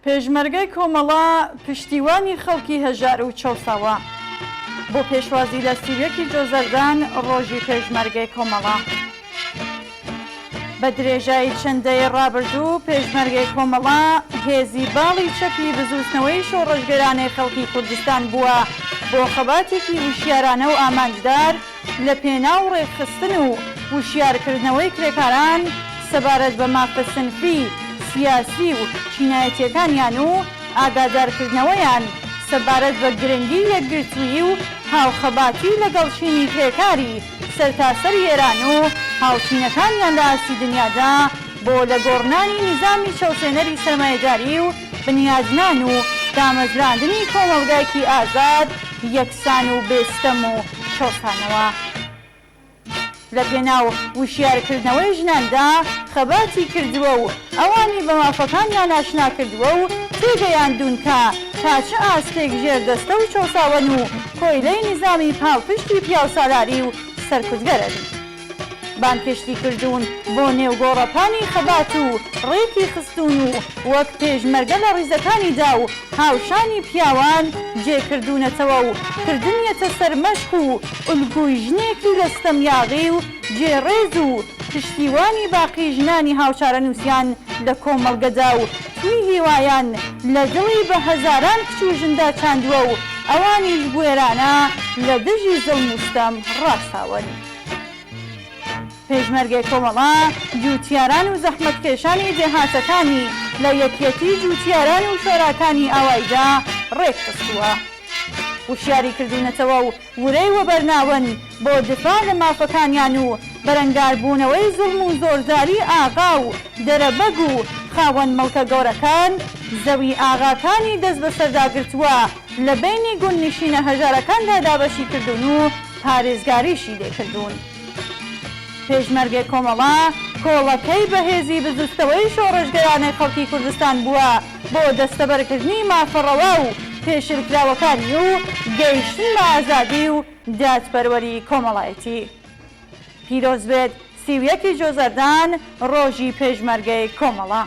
پێشمەرگەی کۆمەڵە پشتیوانی خەڵکی هەژار و چەوساوە. بۆ پێشوازی لە 31 ی جۆزەردان ڕۆژی پێشمەرگەی کۆمەڵە. بە درێژایی چەند دەیەی ڕابردوو پێشمەرگەی کۆمەڵە هێزی باڵی چەپی بزووتنەوەی شۆڕشگێرانەی خەڵکی کوردستان بووە بۆ خەباتێکی وشیارانە و ئامانجدار لە پێناو ڕێکخستن و وشیارکردنەوەی کرێکاران سەبارەت بە مافە سنفی، سیاسی و چینایەتیەکانیان و ئاگادارکردنەوەیان سەبارەت بە گرنگی یەکگرتوویی و هاوخەباتی لەگەڵ چینی کرێکاری سەرتاسەری ئێران و هاوچینەکانیان لە ئاستی دنیادا بۆ لەگۆڕنانی نیزامی چەوسێنەری سەرمایەداری و بنیادنان و دامەزراندنی کۆمەڵگایەکی ئازاد، یەکسان و بێ ستەم و چەوسانەوە. لە پێناو وشیارکردنەوەی ژناندا خەباتی کردووە و ئەوانی بە مافەکانیان ئاشنا کردووە و تێگەیاندوون کە تا چ ئاستێک ژێردەستە و چەوساوەن و کۆیلەی نیزامی پاڵپشتی پیاوسالاری و سەرکوتگەرن. بانگهێشتی کردوون بۆ نێو گۆڕەپانی خەبات و ڕێکی خستوون و وەک پێشمەرگە لە ڕیزەکانیدا و هاوشانی پیاوان جێ کردوونەتەوە و کردنیەتە سەرمەشق و ئولگووی ژنێکی لە ستەم یاغی و جێ ڕێز و پشتیوانی باقی ژنانی هاوچارەنووسیان لە کۆمەڵگەدا و تووی هیوایان لە دڵی بە هەزاران کچ و ژندا چاندووە و ئەوانیش بوێرانە لە دژی زوڵم و ستەم ڕاستاون. پێشمەرگەی کۆمەڵە، جووتیاران و زەحمەتکێشانی دێهاتەکانی لە یەکیەتی جووتیاران و شۆراکانی ئاوایدا ڕێکخستووە. وشیاری کردوونەتەوە و ورەی وەبەرناون بۆ دفاع لە مافەکانیان و بەرەنگاربوونەوەی زوڵم و زۆرداری ئاغا و دەرەبەگ و خاوەن مڵکە گەورەکان، زەوی ئاغاکانی دەست بەسەردا گرتووە لە بەینی گوندنشینە هەژارەکاندا دابەشی کردوون و پارێزگاریشی لێ کردوون. پێشمەرگەی کۆمەڵە کۆڵەکەی بەهێزی بزووتنەوەی شۆڕشگێرانەی خەڵکی کوردستان بووە بۆ دەستەبەرکردنی مافە ڕەوا و پێشێلکراوەکانی و گەیشتن بە ئازادی و دادپەروەری کۆمەڵایەتی. پیرۆز بێت 31 ی جۆزەردان ڕۆژی پێشمەرگەی کۆمەڵە.